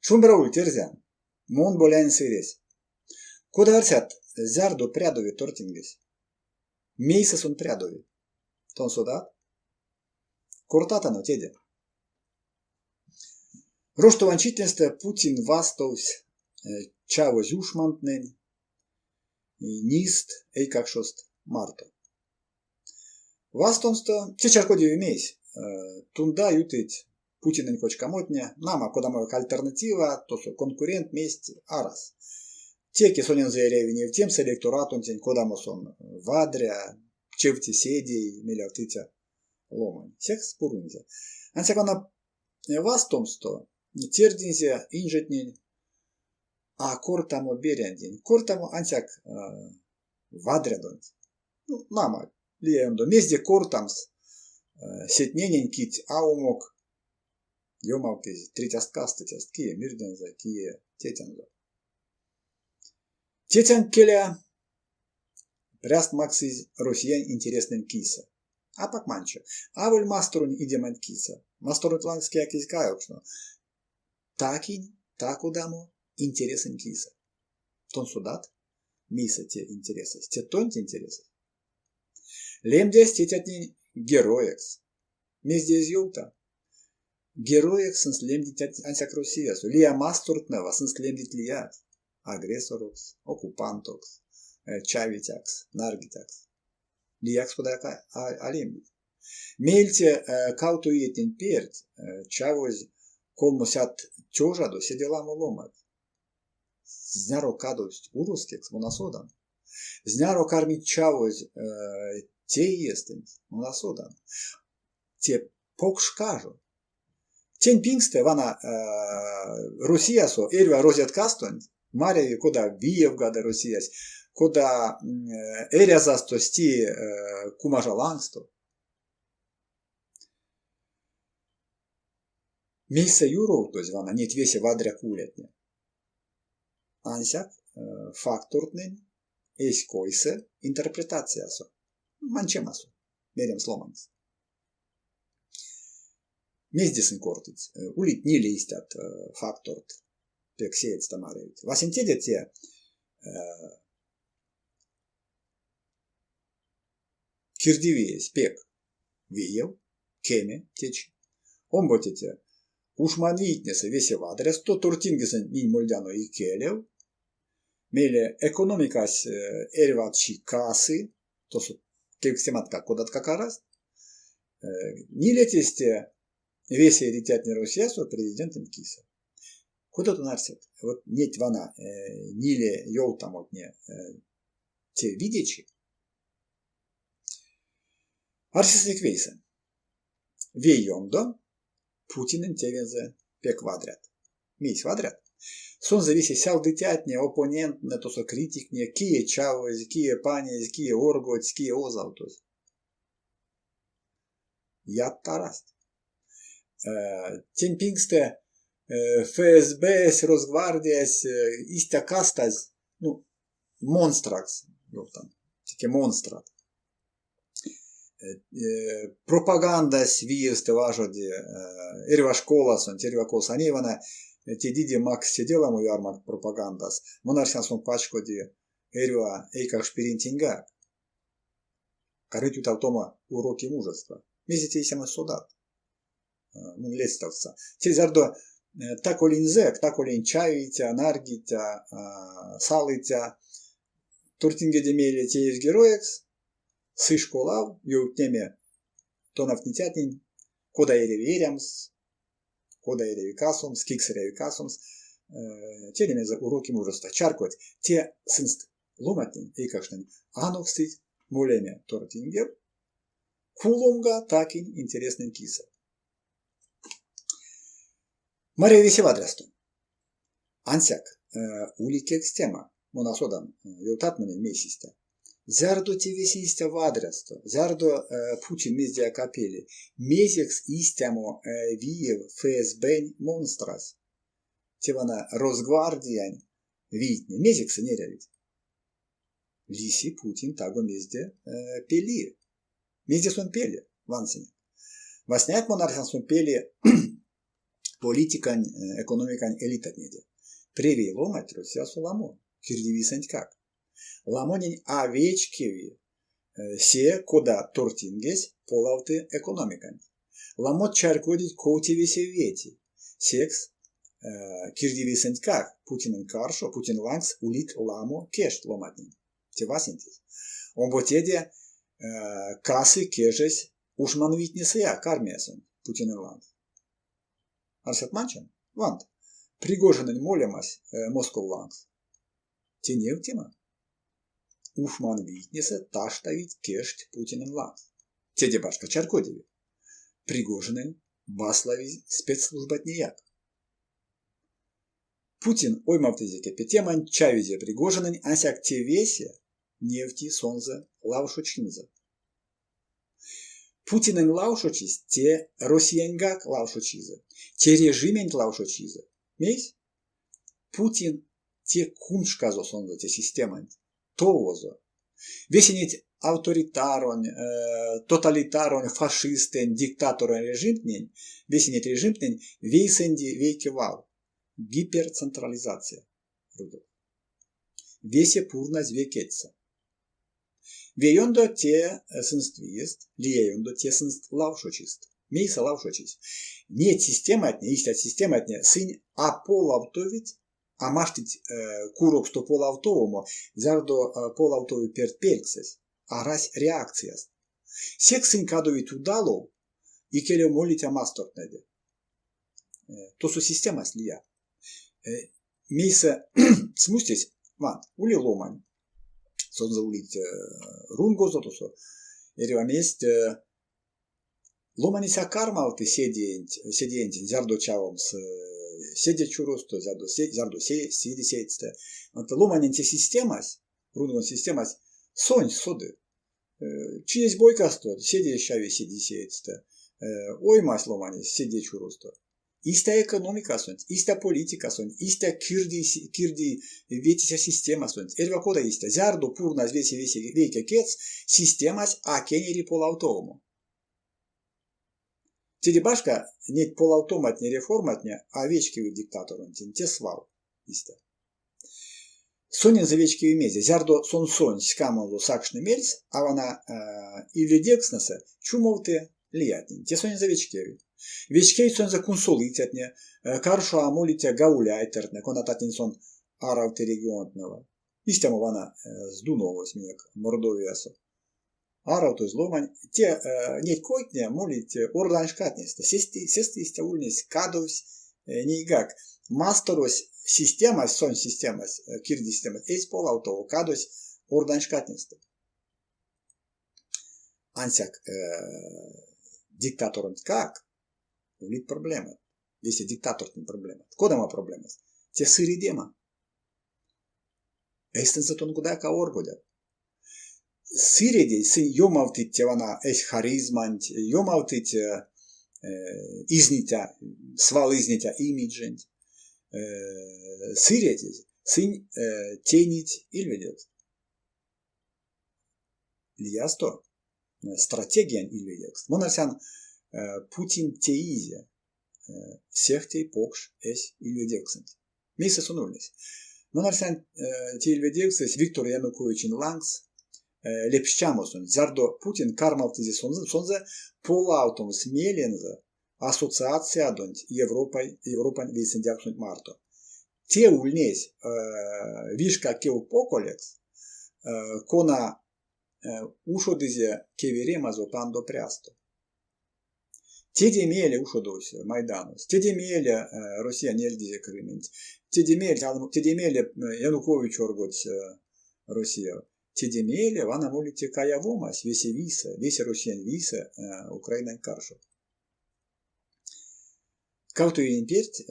Шумбра ульть, эрзя! Мон Болянь Сыресь. Кода арсят, зярдо прядови тортингесь? Мейсэ сон прядови? Тон содат? Кортатано теде. Роштовань читнестэ Путин вастовсь чавозь ушмантнэнь, нист эйкакшост марто. Вастомсто, те чарькодеви мейсь, тунда ютыть Путинэнь кочкамотне, нама, кодамояк альтернатива, тосо конкурент мезть арась. Теке сонензэ эряви невтемс электоратонтень, кодамо сон вадря, чевте седей, мелявтыця ломань. Секс пурнынзе. Ансяк вана вастомсто тердинзе инжетнень а кортамо берянтень, кортамо ансяк вадрядонть. Ну, нама, лия ёндо мезде кортамс сетненень, кить а умок ёмавтызь третяст-кастыцяст, кие мирдензэ, кие тетянзо. Тетянть келя пряст максызь Россиянь интереснэнь кисэ. Апак манче. Аволь масторонь идеманть кисэ. Масторонть лангс кияк эзь каявкшно. Такинь, та-кодамо интересэнь кисэ. Тон содат, мейсэ те интересэсь? Те тонть интересэсь? Лемдясь тетятнень героекс. Мезде эзь ёвта? Героекс сынст лемдить ансяк Россиясо. Лия мастортнэва сынст лемдить лият. Агрессорокс, оккупантокс, чавицякс, наргицякс. Лиякс кодаяк а лемдить. Меельце кавто иетнень перть чавозь колмосядт тёжадо седе ламо ломанть. Зняро кадовсть урозкекс, мон а содан. Зняро кармить чавозь те иестэнть, мон а содан. Те покш кажо. Тень пингстэ вана Россиясо эрьва розеткастонть маряви, кода виевгады Россиясь, кода эрязасто сти кумажа лангсто. Мейсэ юровтозь вана неть весе вадря кулятне. Ансяк фактортнэнь эсь койсэ интерпретациясо, манчемасо, меремс ломанькс. Мезде сынь кортыть? Улить ниле истят факторт, пек сеедьстэ марявить. Васенцеде те кирдивиесь пек виев, кеме течи. Омбоце те ушманвийтнесэ весе вадрясто тортингесэнть минь мольдяно икелев. Мейле экономикась эрьва чи касы, тосо кевкстематкак кодаткак арасть. Нилецесь те весе эрицятне Россиясо президентэнть кисэ. Кода тон арсят? Вот неть вана ниле ёвтамотне те видечи? Арсесынек вейсэ. Ве ёндо Путинэнь тевензэ пек вадрят. Мейсь вадрят? Сонзэ весе сялдыцятне, оппоненттнэ, тосо критиктне, кие чавозь, кие панезь, кие оргодсь, кие озавтозь. Ятт арасть. Тень пингстэ ФСБ-сь, Росгвардиясь истя кастазь, ну, монстракс, ёвтан, теке монстрат. Пропагандась виевстэ важоди эрьва школасонть, эрьва косо. А ней вана тедиде макссь седе ламо ярмакт пропагандас. Мон арсян, сон пачкоди эрьва эйкакш пирентеньгак. Кармить ютавтомо уроки мужества. Мезе те истямо содат? Мон ледстявтса. Те зярдо так-олинь зэк, так-олинь чавиця, наргиця, салыця, тортингеде мейле теевсь героекс, сы школав, ёвтнеме тонавтницятнень, кода эряви эрямс, кода эряви касомс, кикс эряви касомс, те лемезэ уроки мужества. Чарькодть, те сынст ломантнень, эйкакштнень анокстыть молеме тортингев, куломга такинь интереснэнь кисэ. Маряви весе вадрясто. Ансяк ули кевкстема, мон а содан, ёвтат монень мейсь истя. Зярдо те весе истя вадрясто, зярдо Путин мездеяк а пели, мезекс истямо виев ФСБ-нь монстрась? Те вана Росгвардиянь вийтне, мезекс сынь эрявить? Лиси Путин таго мезде пели. Мезде сон пели, вансынек. Васняяк мон арсян, сон пели. Политикань, экономикань элитатнеде. Превей ломанть Россиясо ламо, кирдивийсэнтькак. Ламонень а вечкеви се, кода тортингесь полавты экономиканть. Ламот чарькодить, ков те весе вети. Секс кирдивийсэнтькак Путинэнь каршо, Путин лангс улить ламо кежть ломантнень. Те васенцесь. Омбоцеде касы кежесь ушманвийтнесэяк армиясонть Путинэнь лангс. Арсят манчан? Вант, Пригожинэнь молемась Москов лангс. Те невтема. Ушманвийтнесэ таштавить кежть Путинэнь лангс. Теде башка чарькодеви. Пригожинэнь баславизь спецслужбатнеяк. Путин оймавтызе кепетеманть, чавизе Пригожинэнь, ансяк те весе невти сонзэ лавшочинзэ. Путинэнь лавшочись те Россияньгак лавшочизэ, те режименть лавшочизэ. Мейсь? Путин те куншказо сонзэ те системанть, товозо. Весе неть авторитаронь, тоталитаронь, фашистэнь, диктаторонь режимтнень, весе неть режимтнень вейсэнди вейке вал – гиперцентрализация. Весе пурназь ве кедьсэ. Ве ёндо те сынст виест, лия ёндо те сынст лавшочист. Мейсэ лавшочись? Неть систематне, истят систематне, сынь а полавтовить, а маштыть куроксто полавтовомо, зярдо полавтови пертьпельксэсь, арась реакцияст. Секс сынь кадовить удалов, икелев молить а мастортнэде. Тосо системась лия. Мейсэ смустесь, вант, ули ломань, сонзэ улить рунгозо тосо, эрьва мезть. Ломанесь а кармавты седеенть, седеенть зярдо чавомс седе чуросто, зярдо, зярдо седе сеедьстэ. Вот ломанень те системась, рунгонь системась, сонсь соды. Чиезь бойкасто, седе чави седе сеедьстэ. Оймась ломанесь седе чуросто. Истя экономикасонть, истя политикасонть, истя кирди, кирди ветиця системасонть. Эрьва кода истя. Зярдо пурназь весе весе вейке кедьс, системась а кенери полавтовомо. Теде башка, неть полавтоматне, реформатне а вечкевить диктаторонтень, те свал истя. Сонензэ вечкеви мезе, зярдо сон сонсь ськамонзо сакшны мельс, а вана ильведевкстнэсэ чумовты лиятнень. Те сонензэ вечкеви. Вечкевить сонзэ кунсолыцятне, каршо а молиця гауляйтертнэ, конататнень сон аравты регионтнэва. Истямо вана Здуновось минек Мордовиясо. Аравтозь ломань. Те неть койтне молить Ордань шкатнестэ. Сестэ истя ульнесь, кадовсь нейгак. Масторось, системась, сонсь системась, кирди системась, эзь полавтово, кадовсь Ордань шкатнестэ. Ансяк диктаторонтькак улить проблемат. Весе диктатортнэнь проблемат. Кодамо проблемась? Те сыредема. Эйстэнзэ тон кодаяк а оргодят. Сыредезь сынь ёмавтыть те вана эсь харизманть, ёмавтыть изниця, свал изниця имидженть. Сыредезь сынь тейнить ильведевкст. Лиясто стратегиянь ильведевкст. Мон арсян, Путин теизе сехте покш эсь ильведевксэнть. Мейсэ сон ульнесь? Мон арсян, те ильведевксэсь Виктор Януковичень лангс лепштямосонть, зярдо Путин кармавтызе сонзэ полавтомс мелензэ ассоциациядонть Европань, Европань вейсэндявксонть марто. Те ульнесь вишка кевпоколекс, кона ушодызе кеверемазо пандо прясто. Теде мейле ушодовсь Майданось, теде мейле Россия нельгизе Крыменть, теде мейле, теде мейле Янукович оргодсь Россияв. Теде мейле вана моли те каявомась весе вийсэ, весе Россиянь вийсэ Украинань каршо. Кавто иень перть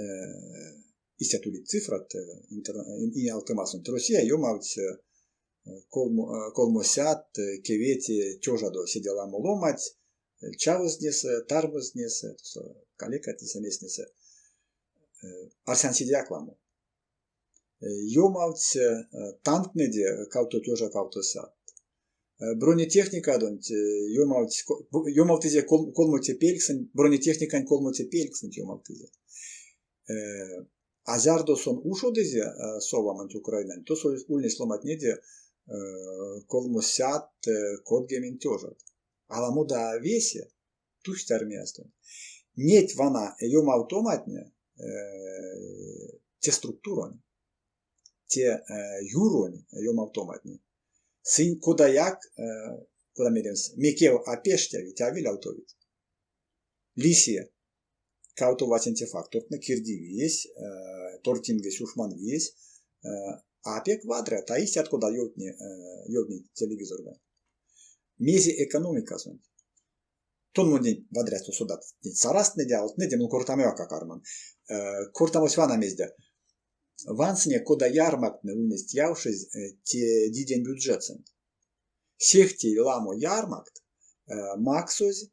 истят улить цифрат инеалтымасонть. Россия ёмавтсь колмосядт кеветее тёжадо седе ламо ломанть чавозтнесэ, тарвозтнесэ, калекатнесэ, местнесэ. Арсян седеяк ламо. Ёмавтсь танктнеде кавто тёжа кавтосядт. Бронетехникадонть ёмавтсь, ёмавтызе колмоце пельксэнть, бронетехникань колмоце пельксэнть ёмавтызе. А зярдо сон ушодызе совамонть Украинань, тосо ульнесть ломатнеде 330 тёжат. Аламодо а весе тусть армиястонть. Неть вана ёмавтоматне те структурань, те юронь ёмавтоматне, сынь кодаяк, кода меремс, мекев а пештявить, а велявтовить. Лиси кавто васенце фактортнэ, кирдивиесь, тортингесь, ушманвиесь, а пек вадря, а истят кода ёвтнить телевизорга. Мезе экономикасонть? Тон монень вадрясто содат неть саразтнэде, алтнэде, мон кортамояк а карман. Кортамось вана мезде. Вансыне, кода ярмактне ульнесть явшезь те дидень бюджетсэнть. Сехте ламо ярмакт максозь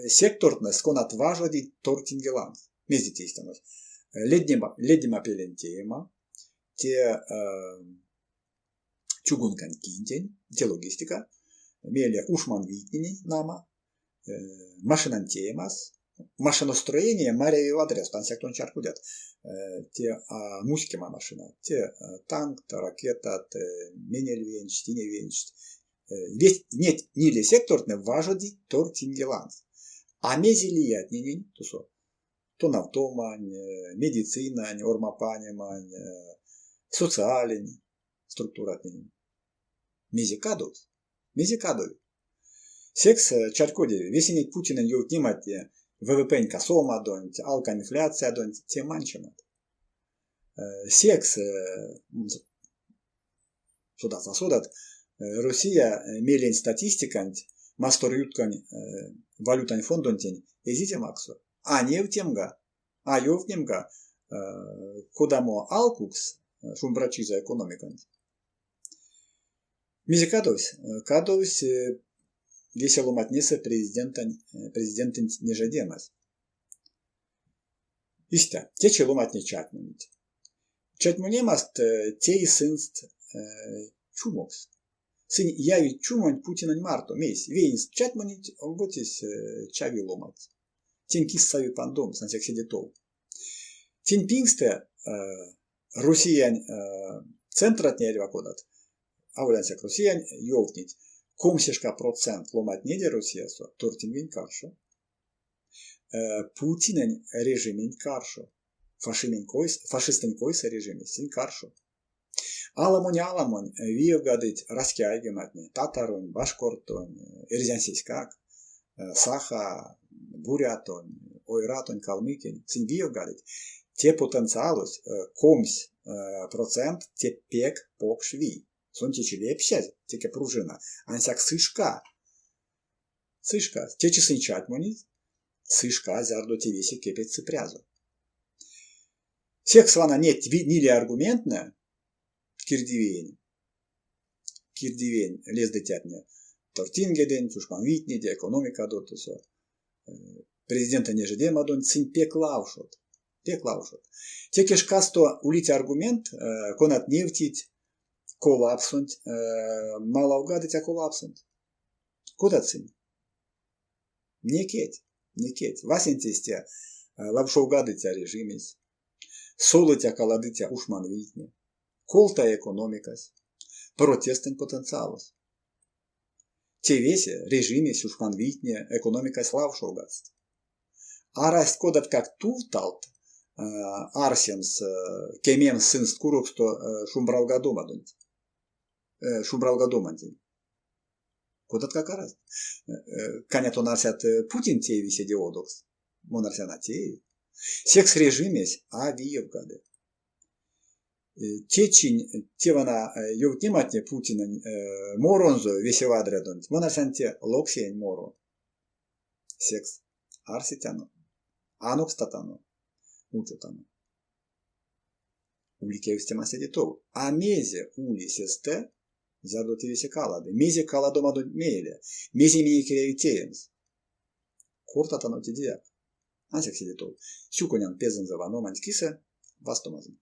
сектортнэс, конат важодить тортинге лангс. Мезе те истямось? Леднемапелень теема, те чугункань кинтень, те логистика, мейле ушманвийтненень нама, машинань теемас, машиностроение маряви вадрясто, ансяк тон чарькодят, те муськема машина, те танкт, ракетат, менель венчть, ине венчть. Весть неть ниле сектортнэ важодить тортинге лангс. А мезе лиятненень тосо? Тонавтомань, медицинань, ормапанемань, социалень структуратненень. Мезе кадовсь? Мезе кадови? Секс чарькодеви, весе неть Путинэнь ёвтнематне ВВП-нь касомадонть, алкоинфляциядонть те манчемат. Секс, содат а содат, Россия мелень статистиканть масторютконь валютань фондонтень эзизе максо. А невтемга, а ёвтнемга, кодамо алкукс шумбрачизэ экономиканть. Мезе кадовсь? Кадовсь весе ломатнесэ президентэнь, президентэнть нежедемась. Истя, течи ломатне чатьмонить. Чатьмонемаст теи сынст чумокс. Сынь явить чумонть Путинэнь марто. Мейсь? Веенст чатьмонить, омбоцесь чави ломанть. Тень кис сави пандомс, ансяк седе тов. Тень пингстэ Россиянь центратне эрьва кодат, аволь ансяк Россиянь, ёвтнить, комсешка процент ломантнеде Россиясо тортингень каршо, Путинэнь режименть каршо, фашистэнь койсэ режимесь сынь каршо. Аламонь-аламонь виевгадыть раськеайгематне, татаронь, башкортонь, эрзянсеськак, саха, бурятонь, ойратонь, калмыкень, сынь виевгадыть. Те потенциалось 20 процент те пек покш вий. Сон течи лепщазь, теке пружина, ансяк сы шка. Сы шка. Течи сынь чатьмонить, сы шка, зярдо те весе кепедьсы прязо. Секс вана неть ниле аргументнэ кирдивиень, кирдивиень лездыцятне тортингеденть, ушманвийтнеде, экономикадо тосо, президентэнь нежедемадонть сынь пек лавшот. Пек лавшот. Теке шкасто улить аргумент, конат невтить коллапсонть, малавгадыця коллапсонть. Кодат сынь? Некеть, некеть. Васенцесь те лавшовгадыця режимесь, солыця-каладыця ушманвийтне, колта экономикась, протестэнь потенциалось. Те весе режимесь, ушманвийтне, экономикась лавшовгадсть. Арасть кодаткак тувталт арсемс, кемемс сынст куроксто шумбралгадомадонть, шумбралгадомантень. Кодаткак арасть. Каня тон арсят Путин тееви седе одокс? Мон арсян, а тееви. Секс режимесь а виевгады. Течинь те вана ёвтнематне Путинэнь моронзо весе вадрядонть, мон арсян те локсеень моро. Секс арсетяно, анокстатано, учотано. Ули кевкстема седе тов. А мезе ули сестэ, зярдо те весе калады? Мезе каладомадонть мейле? Мезе минек эряви теемс? Кортатано тедеяк. Ансяк седе тов. Сюконян пезэнзэ ваноманть кисэ, вастомазонк.